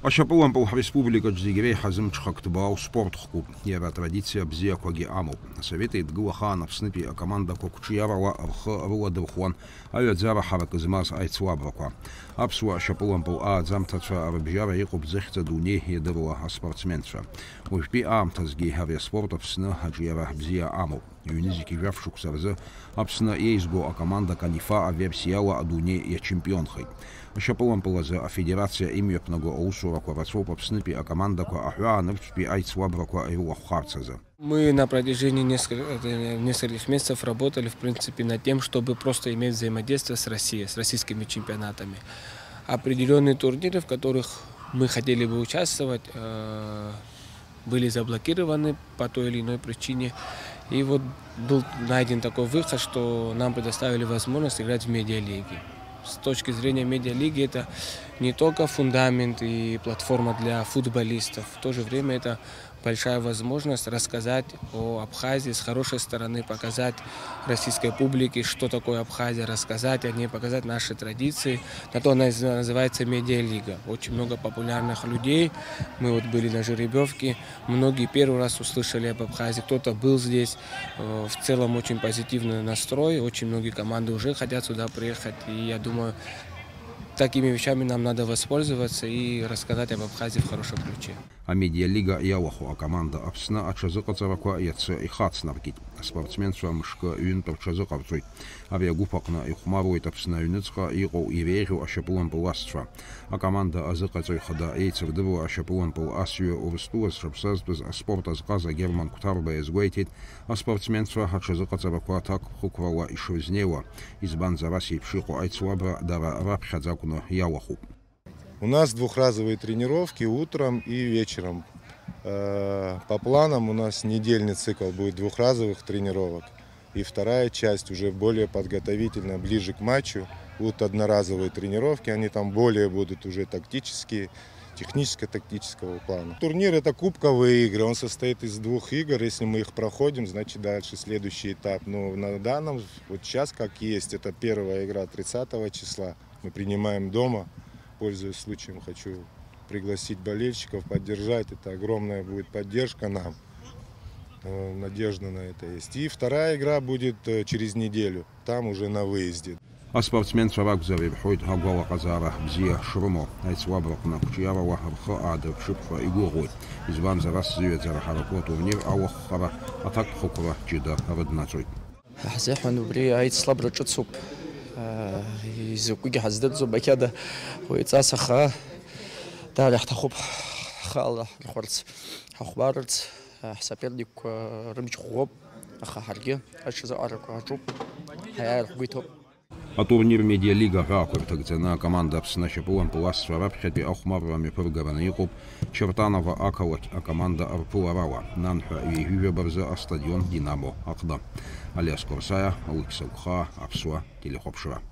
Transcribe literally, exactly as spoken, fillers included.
Ашьапылампыл ҳреспубликаҿ зегь реиҳа зымҽхак ҭбаау спорт хкуп, иара атрадициа бзиақәагьы амоуп. Асовет Еидгыла ахаан Аԥснытәи акомандақәа қәҿиарала рхы рыладырхәуан аҩаӡара ҳаракы змаз аицлабрақәа. Аԥсуа ашьапылампыл ааӡамҭацәа рыбжьара иҟоуп зыхьӡ адунеи иадыруа аспортсменцәа. Уажәтәи аамҭазгьы ари аспорт Аԥсны аҿиара бзиа амоуп. Ҩнызқьи жәаф шықәса рзы Аԥсны еизго акоманда Канифа аверсиала адунеи иачемпионхеит. Ашьапылампыл азы афедерациа имҩаԥнаго аусурақәа рацәоуп Аԥснытәи акомандақәа аҳәаанырцәтәи аицлабрақәа ирылахәхарц азы. Мы на протяжении нескольких, э, нескольких месяцев работали, в принципе, над тем, чтобы просто иметь взаимодействие с Россией, с российскими чемпионатами. Определённые турниры, в которых мы хотели бы участвовать, э, были заблокированы по той или иной причине. И вот был найден такой выход, что нам предоставили возможность играть в медиалиге. С точки зрения медиалиги, это не только фундамент и платформа для футболистов, в то же время это большая возможность рассказать о Абхазии с хорошей стороны, показать российской публике, что такое Абхазия, рассказать о ней, показать наши традиции. На то она и называется медиалига. Очень много популярных людей. Мы вот были на жеребьевке. Многие первый раз услышали об Абхазии, кто-то был здесь. Э, в целом очень позитивный настрой. Очень многие команды уже хотят сюда приехать. И я думаю, такими вещами нам надо воспользоваться и рассказать об Абхазии в хорошем ключе. Амедиалига иалахәу акоманда Аԥсны аҽазыҟаҵарақәа иацы ихацнаркит. Аспортсменцәа мышкы ҩынтә рҽазыҟарҵоит. Ари агәыԥ аҟны ихәмаруеит Аԥсны аҩныҵҟа иҟоу иреиӷьу ашьапылампыл асцәа. Акоманда азыҟаҵаҩ хада еицырдыруа ашьапылампыл асҩы Урыстәыла зҽаԥсазтәыз аспорт азҟаза Герман Қәҭарба иазгәеиҭеит, аспортсменцәа аҽазыҟаҵарақәа аҭакԥхықәрала ишрызнеиуа, избанзар ас еиԥш иҟоу аицлабра дара раԥхьаӡа акәны иалахәуп. У нас двухразовые тренировки утром и вечером. Э, по планам у нас недельный цикл будет двухразовых тренировок. И вторая часть уже более подготовительная, ближе к матчу. Будут одноразовые тренировки, они там более будут уже тактические, техническо-тактического плана. Турнир — это кубковые игры, он состоит из двух игр. Если мы их проходим, значит, дальше следующий этап. Но на данном, вот сейчас как есть, это первая игра тридцатого числа. Мы принимаем дома. Пользуясь случаем, хочу пригласить болельщиков поддержать. Это огромная будет поддержка нам. Э, надежда на это есть. И вторая игра будет, э, через неделю. Там уже на выезде. Аспортсменцәа ракәзар, ирҳәоит агәалаҟазаара бзиа шрымоу. Аицлабраҟны ақәҿиарала рхы аадырԥшып ҳәа игәыӷуеит. Избанзар, ас зыҩаӡара ҳараку атурнир алахәхара аҭакԥхықәра ҷыда рыднаҵоит. Ҳзыҳәан убри аицлабра ҿыцуп, аа, изакәгьы ҳаздырӡом, ақьада уаҩҵас, аха даара иаҳҭахуп ҳхала ҳархәарц, ҳахәмарырц, ҳсоперникқәа рымч ӷәӷәоуп, аха ҳаргьы аҽазыҟарақәа ҳаҿуп, ҳаиааир ҳгәы иҭоуп. Атурнир Медиалига аҳәаақәа ирҭагӡаны акоманда Аԥсны ашьапылампыл асцәа раԥхьатәи ахәмарра мҩаԥыргараны иҟоуп Чертаново ақалақь акоманда рԥыларала, нанҳәа ҩажәижәаба рзы астадион Динамо аҟны. Алиас Қорсаиа, Алықьса Гәхаа, Аԥсуа телехәаԥшра.